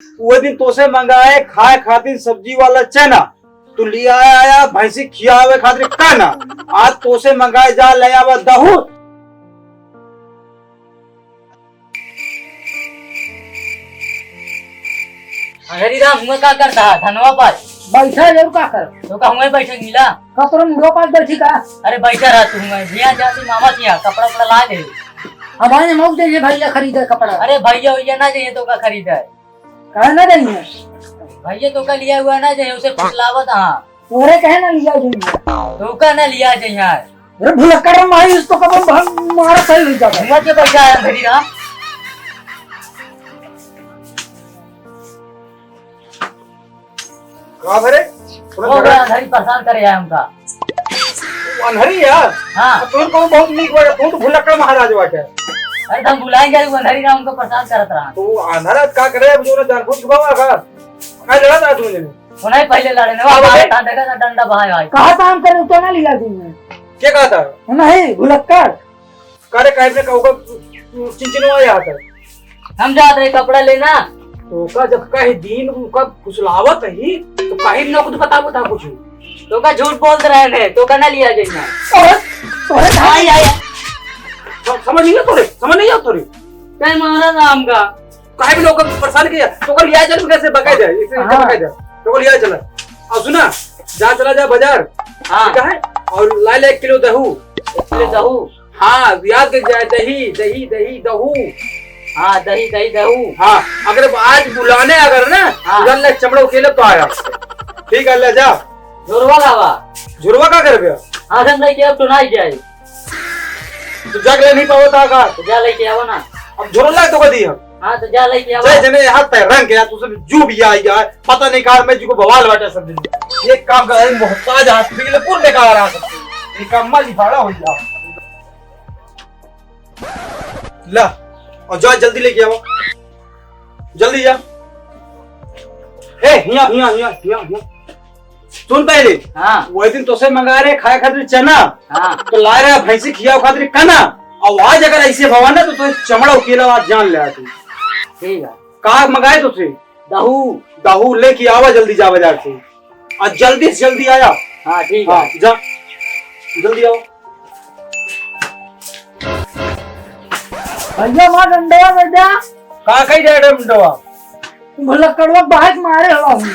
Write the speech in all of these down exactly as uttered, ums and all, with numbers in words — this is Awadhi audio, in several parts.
वो दिन तोसे मंगाए खाए खातिर सब्जी वाला चना, तू लिया आया भैंसी खियावे खातिर काना। आज तोसे मंगाए जा ले आवा दहू। अरे राम, हुआ का करता है धनवा पर? बैठा है, और का कर? तो का हुआ बैठे गीला? का तोरा मुंडवा पास बैठी का? अरे बैठा रहा तू, हुआ भैया जाती मामा किया कपड़ा उपड़ा ला दे। हमारे मौक दे भैया खरीदे कपड़ा। अरे भैया भैया ना जाइए तो का खरीदे? काहे ना जाइए? भैया तो का लिया हुआ ना जाइए, उसे फुसलावत हाँ। तोरे कहे ना लिया जाइए? तो का ना लिया जाइए? अरे भुलक्कड़ माई, इसको कब हम मारा सही नहीं जाता। हुआ के बैठा है अंधेरी राम। का भरे? तोरा ओ झगड़ा बड़ा अंधेरी परेशान करे है हमका। वो अन्हरी है? हाँ। अब तोर कौन बहुत नीक बाटे, तू तो भुलक्कड़ महाराज बाटे। अरे तो हम भुलाए गए, वो अन्हरी ना उनको परेशान करत रहा। तो वो अन्हरा का करे, अब जो ना जान बूझ के बाबा का, का लड़ा था तू जने? वो नहीं पहले लड़े ना, अब वो अरे मारे था, देखा था डंडा बहाए भाई। कहा था हम करे, तो ना लिया दिन में। क्या कहा था? नहीं, भुलक्कड़। करे काहे ने कहूँगा, चिनचिनवा यहाँ था। हम जात रहे कपड़ा लेना। तो का जब कहे दिन उनका फुसलावत ही, तो काहे न कुछ बतावत था कुछ। तो का झूठ बोलत रहे ने, तो का ना लिया जाइना। अरे, अरे भाई, भाई, आया। सम-, समझ नहीं है तोरे, समझ नहीं है तोरे। कहीं मारा ना हमका। काहे भी लोग परेशान किया, तो का लिया चल कैसे बकाए जाए, इसे, इसे हाँ। बकाए जाए। तो का लिया चला। और सुना, जा चला जा बाजार। हाँ। ठीक है? और ला ले एक किलो दहू। एक किलो दहू। हाँ, याद कर जाए, दही, दही, दही, दहू। हाँ, दही, दही, दहू। हाँ, अगर आज बुलाने अगर ना, हाँ। उधर ले चमड़ा उकेले तो आया। ठीक है, ले जा। झुरवा लावा। झुरवा का करबे? हाँ, हम लेके अब तो ना जाए। तू जाके ले नहीं पावत का? तो जा लेके आवा ना। अब झुरवा ला तो कर दी हम। हाँ, तो जा लेके आवा। जय जने हाथ पैर रंग गया, तू सब जू भी आई गया, पता नहीं कहाँ मैं जी को बवाल बाटे सब दिन। ये काम का है, मोहताज हाथ पी ले, पूर्ण बेकार आ सकते। ये काम मत लिखाड़ा हो गया। ला, और जा जल्दी लेके आओ, जल्दी जा। ए, हिया, हिया, हिया, हिया, हिया। सुन पहले, हाँ। वही दिन तोसे मंगा रहे खाए खातिर चना, हाँ। तो ला रहे भैंसी खियाओ खातिर कना, और आज अगर ऐसे भवा ना तो तोसे चमड़ा उकेला आज जान ले तू। ठीक है। का मंगाए तोसे? दहू। दहू लेके आवा, जल्दी जा बाजार से। आ, जल्दी से जल्दी आया। हाँ, ठीक है। हाँ, जा। जल्दी आओ। भैया, मार डंडवा दे दे। का कही जाए डंडवा? भुलक्कड़वा बाहर मारे हवा हूँ।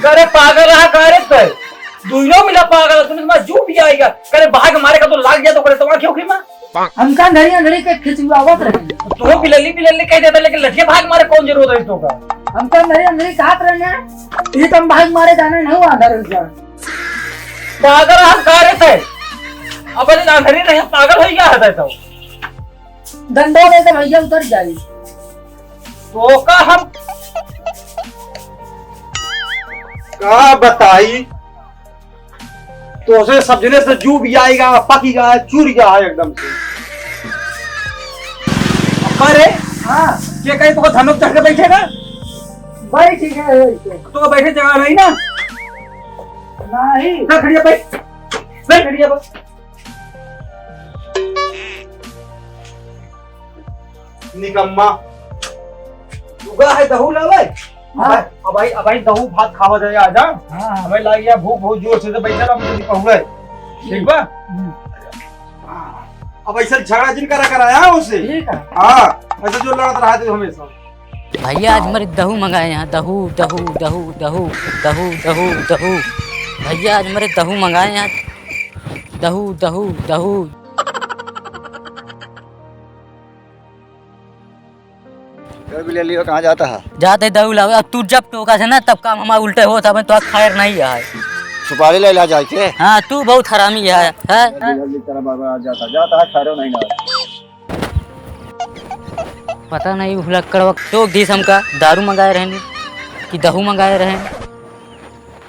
करे पागल रहा, करे पे। दुइनो मिला पागल, तुम इसमें जू भी आएगा। करे बाहर मारे का तो लाग जाए तो करे तो क्यों खीमा? हमका अंधरी अंधरी के खिंचवावत रहे। तू बिलल्ली बिलल्ली कह देता, लेकिन लठिया भाग मारे कौन जरूरत है तो का? हमका अंधरी अंधरी कहत रहे, ये तुम भाग मारे जाने नहीं हुआ अंधर उधर। पागल हम कह रहे थे, अब अरे अंधरी नहीं, पागल हो गया है तो। डंडो दे दे भैया, उतर जाई। तो का हम का बताई? तोसे सब जने से जू भी आएगा, पकी गया है, चूर गया है एकदम से। अरे, हाँ। के कहीं तो धनुष चढ़ के बैठेगा? भाई, ठीक है, है इसे। तो बैठे जगह नहीं ना? नहीं। ना खड़िया भाई, ना खड़िया बस। निकम्मा। उगा है दहू लावे? हाँ। अब भाई, अब भाई दहू भात खावा जाए, आ जा। हाँ। हमें लाग गया भूख बहुत जोर से, तो बैठा रहा, मुझे पहुँचे। ठीक बा? हम्म। अब ऐसा झगड़ा जिन करा कराया उसे। ठीक है। हाँ, ऐसा जो लड़त रहा थे हमेशा। भैया, आज हमारे दहू मंगाए यहाँ, दहू, दहू, दहू। भैया, आज हमारे दहू मंगाए यहाँ, दहू, दहू, दहू। ए बिलेलियो, कहाँ जाता है? जाते दऊ लावे। अब तू जब टोका से ना, तब काम हमार उल्टे होत हवे, तो खैर नहीं है। सुपारी ले ला जाए के? हाँ, तू बहुत हरामी है, है? जल्दी, जल्दी करा बाबा, आ जाता, जाता है, खैरो नहीं ना। पता नहीं भुलक्कड़वा टोक दीस हमका, दारू मंगाए रहनी कि दहू मंगाए रहनी।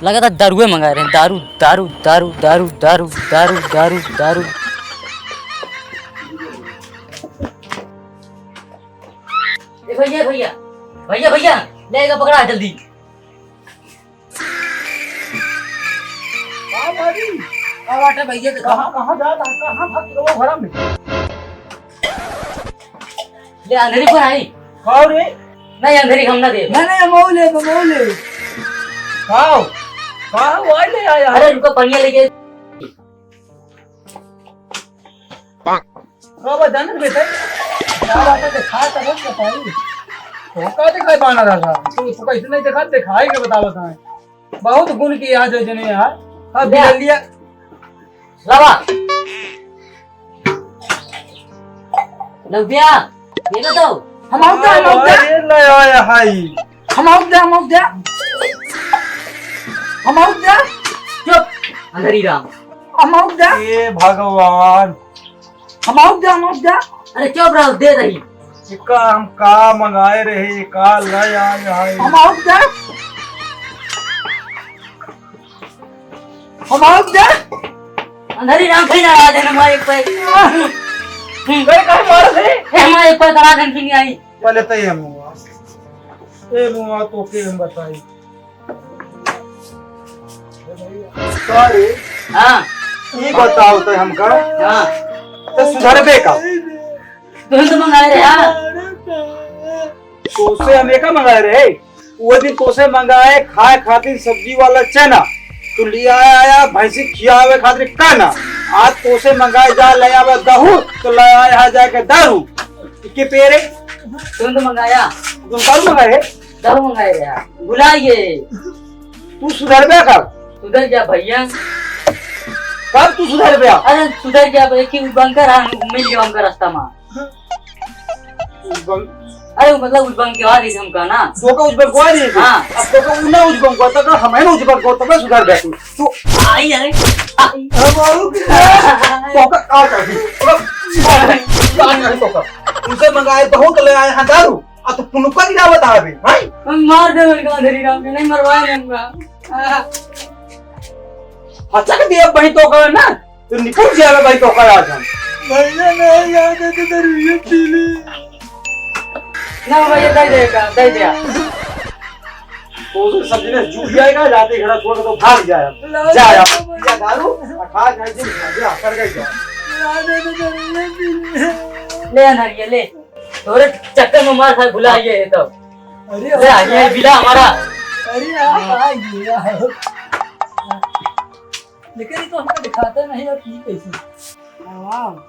लगा था दारुए मंगाए रहे, दारू, दारू, दारू। ए भैया, भैया, भैया, भैया, ले आएगा, पकड़ा जल्दी। हाँ भाभी, का बात है भैया, देखो। कहाँ, कहाँ जा रहा, कहाँ भाग रहे हो घरा में? ले अंधेरी पर आई। का रे? नहीं, अंधरी हम ना देब। नहीं, नहीं, हम और लेब, हम और लेब। खाओ, खाओ, आई ले आया। अरे रुको, पनिया लेके। बाबा जानत बेटा, का बात है, देखा तो मत बताई। तो का दिखाई पाना रहा? तू, तू कैसे नहीं देखा, दिखाई के बतावत है। बहुत गुण की आज है जने यार। अब ले। ले लिया। लावा। लौटिया, ये बताओ। हम आउब द्या, हम आउब द्या। अरे ले आया हाई। हम आउब द्या, हम आउब द्या। हम आउब द्या। चुप, अंधरी राम। हम आउब द्या। हे भगवान। हम आउब द्या, हम आउब द्या। अरे चुप रहो, दे रही। इका हम का मंगाए रहे, का ले आए हाई। हम आउब द्या। हम आउब द्या। अंधरी राम खाई ना आ जाने, माँ एक पे। अरे, काहे मारत है? ए, माँ एक पे करा दे, फिर नहीं आई। पहले तो ये मुआ। ए मुआ, तो के हम बताई। का रे? हाँ। ई बताओ तो हमका। हाँ। तो सुधरबे का? तुम तो मंगाए रहे, हाँ। तोसे हम एका मंगाए रहे। वो दिन तोसे मंगाए खाए खातिर सब्जी वाला चना, तू ले आया, आया भैंसी खियावे खातिर काना। आज तोसे मंगाए जा ले आवे दहू, तो ले आया जाके दारू। के पेरे? तुम तो मंगाया। तुम दारू मंगाए? दारू मंगाए रहे, भुला गए। तू सुधरबे कब? सुधर गया भैया। कब तू सुधरबे? अरे सुधर गया भाई, कि उजबंकर, हाँ, मिल गया हमका रास्ता में। उजबंक? अरे मतलब उजबंक के बाद इसे हमका ना। तोका उजबंक हुआ नहीं? हाँ। अब तोका उ ना उजबंक हुआ, तोका हमें ना उजबंक हुआ, तोका सुधरबे तू। तू आई है। हम आउब। तोका का करी? तोका का करी? तोका। उनसे मंगाए बहुत ले आए हैं दारू। आ तो पुनुका गिरावत आवे, हैं? हम मार दे उनका अंधरी राम के, नहीं मरवाए नहीं हमका। आ। अच्छा के दिया भाई तोका ना, तो निकल जावे भाई तोका आज हम। भैया नहीं याद है तो दरुइया पी ली। ना भैया, दे दे का, दे दे। तो उसे सब जने जुट जाएगा, जाते घड़ा छोड़ के तो भाग जाए। ला जा दे यार। दे। या दारू, आ खा जाए दिन, जा, कर गए जा। ला दे तो दरुइया पी ली। ले अंधरिया, ले। तोरे चक्कर में मार खा भुला गए है तब। अरे ले, आ, ये बिला हमारा। अरे, आ, आ, ये, आ। लेकिन ये तो हमको दिखाता नहीं, अब पी कैसे? हाँ।